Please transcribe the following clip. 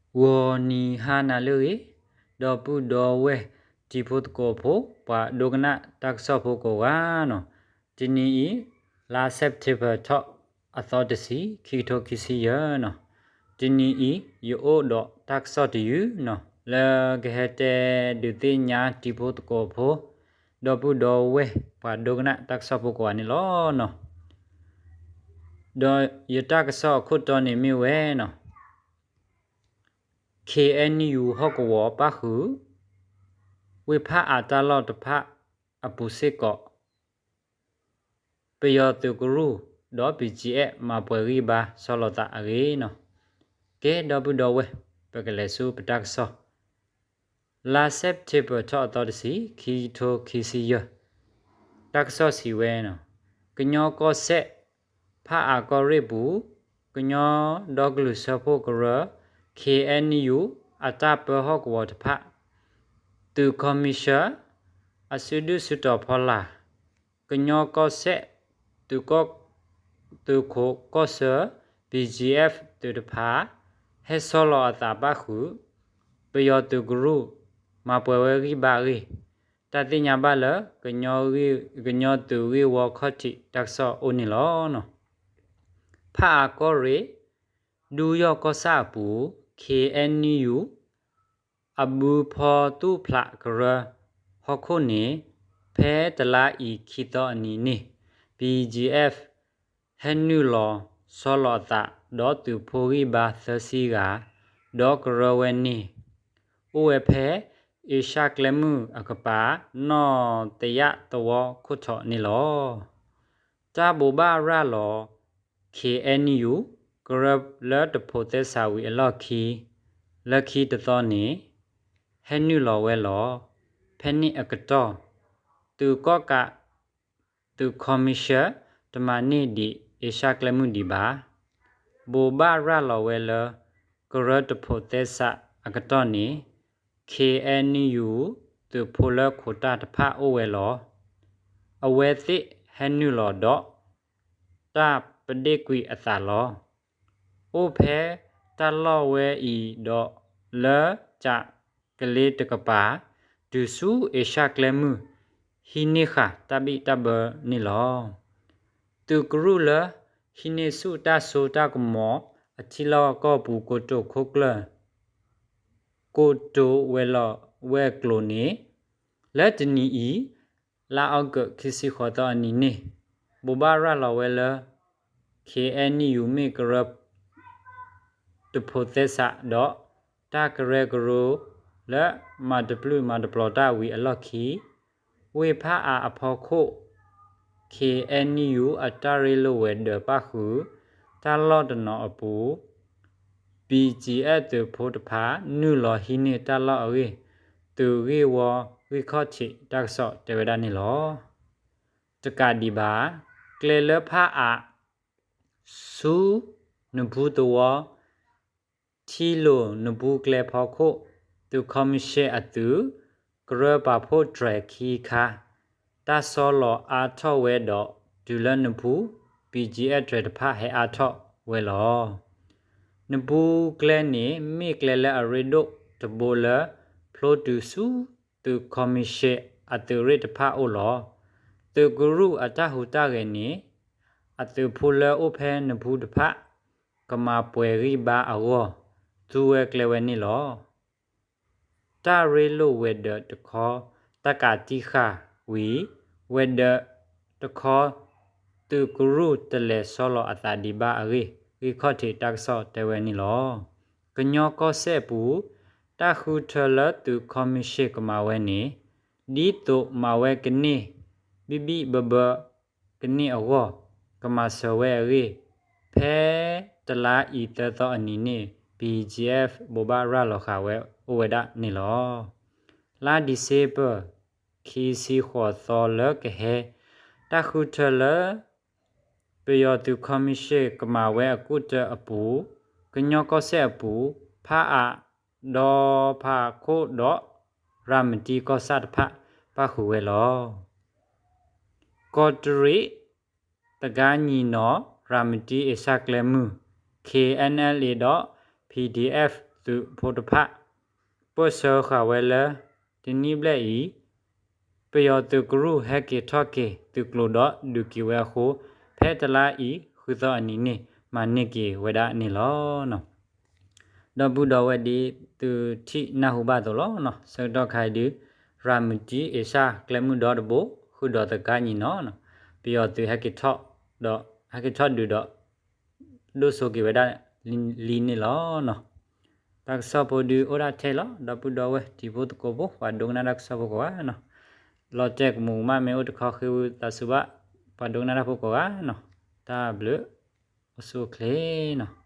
ဂီၤနံၤဟါနၤလၢအဂ့ၤ, ဒီပုၢ်ဒီဝဲၢ်တံၤဖိသကိးဖိ ပှၤဒိကနၣ်တၢ်ကစီၣ်ဖိကိးဂၤန့ၣ်, တနံၤအံၤ လါ September ထီၣ်အသီတဆံ ခံကထိခံဆံယဲၢ်န့ၣ်, တနံၤအံၤ ယအိၣ်ဒီးတၢ်ကစီၣ်တယုၢ်န့ၣ် လၢကဟဲတဲဒုးသ့ၣ်ညါတံၤဖိသကိးဖိ ဒီပုၢ်ဒီဝဲၢ်ပှၤဒိကနၣ်တၢ်ကစီၣ်ဖိကိးဂၤန့ၣ်လီၤ. ဒီးယတၢ်ကစီၣ်အခိၣ်တီန့ၣ်မ့ၢ်ဝဲန့ၣ် ခ့ၣ်အဲၣ်ယူၣ် ဟီၣ်ကဝီၤပၣ်ဃုာ် ဝ့ၢ်ဖးအါတၢ်လီၢ်တဖၣ်အပူၤစ့ၢ်ကီး ပယီၤသုးကရူၢ်ဒီး BGF မၤပှဲၤဂံၢ်ဘါဆီလီၤသးအဂ့ၢ်န့ၣ်, ကဲ ဒီပုၢ်ဒီဝဲၢ် ပကလဲၤဆူပတၢ်ကစီၣ် လါ September ထီၣ်အသီတဆံ ခံကထိခံဆံယဲၢ်, တၢ်ကစီၣ်စံးဝဲန့ၣ်, ကညီကီၢ်စဲၣ် ဖးအါကီၢ်ရ့ၣ်ပူၤ ကညီဒီကလုာ်စၢဖှိၣ်ကရၢ ခ့ၣ်အဲၣ်ယူၣ် အတၢ်ပၢဟီၣ်ကဝီၤတဖၣ် သုးခီမံၡၢၣ် အစုဒုၣ်စုတီၤဖီလာ်, ကညီကီၢ်စဲၣ် သုးကီၢ် သုးခိးကီၢ်ဆၢ BGF သုးတဖၣ် ဟဲဆီလီၤအသးပၣ်ဃုာ် ပယီၤသုးကရူၢ် မၤပှဲၤဝဲဂံၢ်ဘါအဂ့ၢ် တၢ်သ့ၣ်ညါဘၣ်လၢ ကညီသုးဂ့ၢ်ဝီခီၣ်ထံးတၢ်ကစီၣ်အိၣ်န့ၣ်လီၤ. ဖးအါကီၢ်ရ့ၣ် ဒူယီၢ်ကီၢ်ဆၣ်အပူၤ ခ့ၣ်အဲၣ်ယူၣ် အဘုဖီသူၣ်ဖျးကရၢ ဟီၣ်ခိၣ်န့ၣ် ဖဲတလါအံၤခံသီအနံၤန့ၣ် BGF ဟဲနုာ်လီၤဆီလီၤအသး ဒီးသုးဖိဂံၢ်ဘါသၢဆံဂၤ ဒီးကရၢဝဲန့ၣ် အိၣ်ဝဲဖဲ အ့ရှၢၣ်ကျဲမုၢ်အကပၤ နီၢ်တယၣ်သဝီခိၣ်ထီးန့ၣ်လီၤ. တၢ်ဘိးဘၣ်ရၤလီၤ ခ့ၣ်အဲၣ်ယူၣ် ကရၢလၢတဖိးသဲစးဝံၤအလီၢ်ခံ လၢခံတသီန့ၣ် ဟဲနုာ်လီၤဝဲလီၤ. ဖဲန့ၣ်အကတီၢ် သုးကီၣ်ကး သုးခီမံၡၢၣ် တမၤန့ၢ်ဒံးအ့ရှၢၣ်ကျဲမုၢ်ဒံးဘၣ်. ဘိးဘၣ်ရၤလီၤဝဲလၢ ကရၢတဖိးသဲစးအကတီၢ်န့ၣ် ခ့ၣ်အဲၣ်ယူၣ် သုးဖိလၢခိးတၢ်တဖၣ်အိၣ်ဝဲလီၤ. အဝဲသ့ၣ်ဟဲနုာ်လီၤဒီး တၢ်ပဒ့ၣ်ကွံာ်အသးလီၤ. အိၣ်ဖဲတၢ်လီၢ်ဝဲအံၤဒီးလၢကးကလ့တကပၤ တုၤဆူအ့ရှၢၣ်ကျဲမုၢ် ဟံးန့ၢ်ဃာ်တၢ်ဘံၣ်တၢ်ဘၢန့ၣ်လီၤ. သုးကရူၢ်လၢဟံးန့ၢ်ဆူၣ်တၢ်စိတၢ်ကမီၤအထံလီၢ်ကီၢ်ပူၤကိတိာ်ခိၣ်ကျၢၢ် ကိတိာ်ဝဲၤလီၢ်ဝဲၤကျိၤန့ၣ် လၢတနံၤအံၤ လါအီကူး ခံဆံဃိးသီအနံၤန့ၣ် ဘိးဘၣ်ရၤလီၤဝဲလၢ ခ့ၣ်အဲၣ်ယူၣ် မ့ၢ်ကရၢ တဖိးသဲစးဒီး တၢ်ကရၢကရိလၢမၤတပျုၢ်မၤတပျီၤတၢ်ဝံၤအလီၢ်ခံ ဝ့ၢ်ဖးအါအဖီခိၣ် ခ့ၣ်အဲၣ်ယူၣ် အတၢ်ရ့လိာ်ဝဲၤဒၢးပၣ်ဃုာ် တၢ်လီၢ်တနီၤအပူၤ ဘံၣ်ကၠံၣ်အဲၣ် သုးဖိတဖၣ် နုာ်လီၤဟံးန့ၢ်တၢ်လီၢ်အဂ့ၢ် သုးဂ့ၢ်ဝီဂံၢ်ခီၣ်ထံးတၢ်ကစီၣ်တဲဝဲဒၣ်န့ၣ်လီၤ. တကးဒံးဘၣ် ကျဲလၢဖးအါ ဆူနပူၤသဝီ ထံလိာ်နပူၤကျဲဖီခိၣ် သုးခီမံၡဲၣ်အသုး ကရၢပာ်ဖှိၣ်တြဲၤခံခါ တၢ်ဆီလီၤအါထီၣ်ဝဲဒီး တုၤလၢနပူၤ ဘံၣ်ကၠံၣ်အဲၣ် တြဲၤတဖၣ်ဟဲအါထီၣ်ဝဲလီၤ. နပူၤကျဲန့ၣ် မ့ၢ်ကျဲလၢအရ့ဒိၣ်တဘိလၢ ဖျိတုၤဆူ သုးခီမံၡဲၣ်အသုးရ့ၣ်တဖၣ်အိၣ်လီၤ. သုးကရူၢ်အတၢ်ဟူးတၢ်ဂဲၤန့ၣ် အသုးဖိလၢအိၣ်ဖဲနပူၤတဖၣ် ကမၤပှဲၤဂံၢ်ဘါအဂီၢ် သူဝဲကျဲဝဲန့ၣ်လီၤ. တၢ်ရ့လိာ်ဝဲၤဒၢးတခီ တၢ်ကးတံာ်ဃာ်ဝံၤ ဝဲၤဒၢးတခီ သုးကရူၢ်တလဲၤဆီလီၤအသးဒံးဘၣ်အဂ့ၢ် ဂံၢ်ခီၣ်ထံးတၢ်ကစီၣ်တဲဝဲန့ၣ်လီၤ. ကညီကီၢ်စဲၣ်ပူၤ တၢ်ဃုထၢလၢသုးခီမံၡဲၣ်ကမၤဝဲန့ၣ် ဒ်သိးမၤဝဲကန့ၢ် ဘံၣ်ဘံၣ်ဘၢဘၢ ကန့ၢ်အဂီၢ် ကမၤစၢၤဝဲအဂ့ၢ် ဖဲတလါအံၤသၢသီအနံၤန့ၣ် BGF ဘိးဘၣ်ရၤလီၤဃာ်ဝဲအိၣ်ဝဲဒၣ်န့ၣ်လီၤ. လါ December ခံဆံဃိးသီလၢကဟဲ တၢ်ဃုထၢလၢ ပယီၤသုးခီမံၡဲၣ်ကမၤဝဲအကူၣ်တၢအပူၤ ကညီကီၢ်စဲၣ်အပူၤ ဖးအါ ဒီဖးခိၣ်ဒီး ရၤမတံကီၢ်ဆၣ်တဖၣ် ပၣ်ဃုာ်ဝဲလီၤ. ကီးတရံး သကါညံၣ်နီၤ ရၤမတံအ့ရှၢၣ်ကျဲမုၢ် KNLA ဒီး PDF သုး ပယီၤသုးဖိတဖၣ် ပၢၢ်ဆၢဃာ်ဝဲလၢ တနံၣ်ဘျဲၣ်အံၤ ပယီၤသုးကရူၢ်ဟဲက့ၤထီၣ်က့ၤသုးကျိၤဒီးဒုးက့ၤဝဲအဃိ ဖဲတလါအံၤဃုသီအနံၤန့ၣ် မၤန့ၢ်က့ၤဝဲဒၣ်န့ၣ်လီၤ. ဒီပုၢ်ဒီဝဲၢ်ဒ်သုထံၣ်နၢ်ဟူဘၣ်အသိးလီၤ. ဆၢကတီၢ်ခါအံၤဒုး ရၤမတံအ့ရှၢၣ်ကျဲမုၢ်ဒီတဘိ ဃုာ်ဒီးသကါညီနီၤ ပယီၤသုးဟဲက့ၤထီၣ်ဒီး ဟဲက့ၤထီၣ်ဒုးဒီး ဒိၣ်စိက့ၤဝဲဒၣ်လံန့ၣ်လီၤ. တၢ်ကစီၣ်ဖိဒုးအိၣ်ဒၣ်ထဲလီၤ. ဒီပုၢ်ဒီဝဲၢ်တံၤဖိသကိးဖိ ပှၤဒိကနၣ်တၢ်ကစီၣ်ဖိကိးဂၤနီၤ လီၤတဲာ်ကမူးကမၣ်မ့ၢ်အိၣ်တခီ ဃ့ဝံသးစူၤဘၣ် ပှၤဒိကနၣ်တၢ်ဖိကိးဂၤနီၤ တၢ်ဘျုး အိၣ်ဆူၣ်အိၣ်ချ့နီၤ.